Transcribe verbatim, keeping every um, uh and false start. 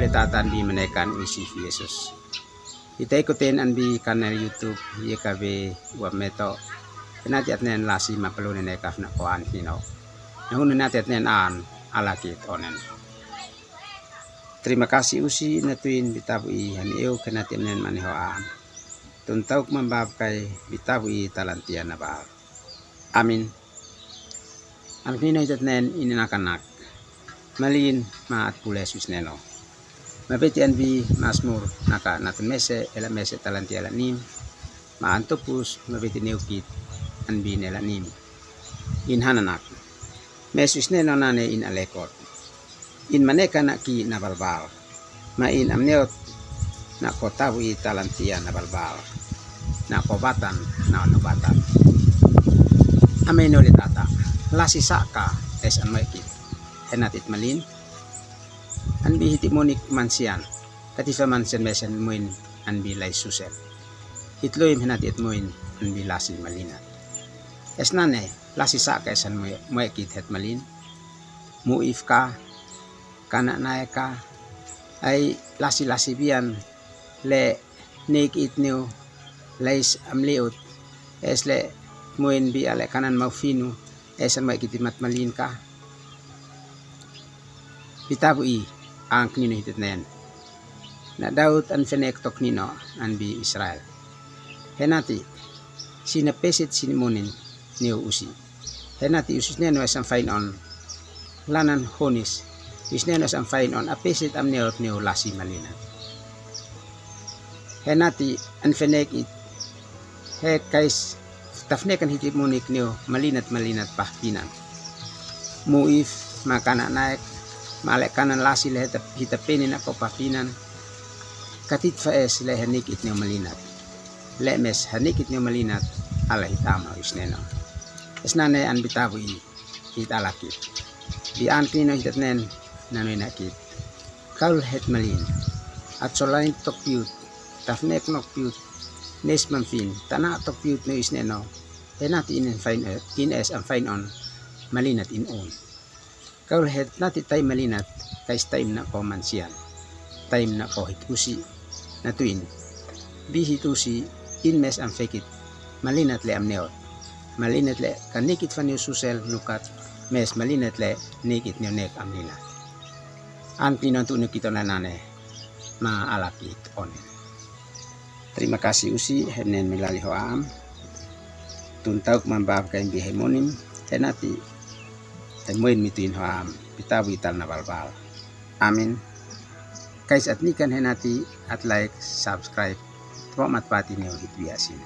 Tatan bi manekan u Sifi Yesus. Ite ikoten an bi kanal YouTube ye ka be wa meto. Hena ti atnen lasi mapalune ne kaf na ko an hino. Na hunu na ti atnen an alakit onen. Terima kasih usi na tuin bitabu i hani eu kena ti atnen mane ho an. Tuntauk mambab kai bitabu i talantia na bal. Amin. An kini no itatnen ini nakanak. Malin ma at pule sus neno. Mabeti an bi masmur naka natun mese ela mese talantia la nim. Ma an topus mabeti neukit an bi nela nim. In hananak. Mesus neno nane in alekot. In maneka na ki na balbal. Ma in amneot na ko tabu i talantia na balbal. Na ko batan na no batan. Ameno le tata. Lasi saka es an maikit. Hena tit malin. An bi hiti monik mansian. Katifa mansian mesen muin an bi lai susel. Hitloim hena tit muin an bi lasi malinat. Es nane lasi saka es an maikit het malin. Mu ifka. Kana naeka ai lasi lasi bian le nik it niu lais amliut es le muin bi ale kanan mau finu es an mai kiti mat malin ka. Bitabu i ang knino hitet nen. Na Daud an fenek tok nino an bi Israel. Henati sina pesit sini munin niu usi. Henati usus neno es am fain on lanan honis. Is neno es am fain on apesit am neot neo lasi malinat. Henati an fenek it he kais tafnekan hiti munik neo malinat malinat pahpinan. Mu if ma kana naek ma le kanan lasi le hita peni na ko pahpinan. Katit fa es le henik it neo malinat. Le mes hanikit neo malinat ala hitama is neno. Es nane an bitabu i it alakit. Di an kino hitet nen nano inakit. Kaul het malin. At solain tok piut. Tafnek nok piut. Nes manfin tana tok piut no is neno. Henati in fain in es am fain on malinat in un. Kau lehet nati taim malinat kais taim na ko mansian. Taim na ko hit usi na tuin. Bi hit usi in mes am fekit malinat le am neot. Malinat le kanikit faniu susel nukat mes malinat le nikit niu nek am linat. An pinon tu nikit ona nane ma alakit onen. Terima kasih usi henen milali ho am. Tuntauk mambab kain bi hemonim henati hemoin mituin ho am. Pitabu ital na balbal. Amin. Kais at nikan henati at like, subscribe. Tbo mat pati neo hit biasin.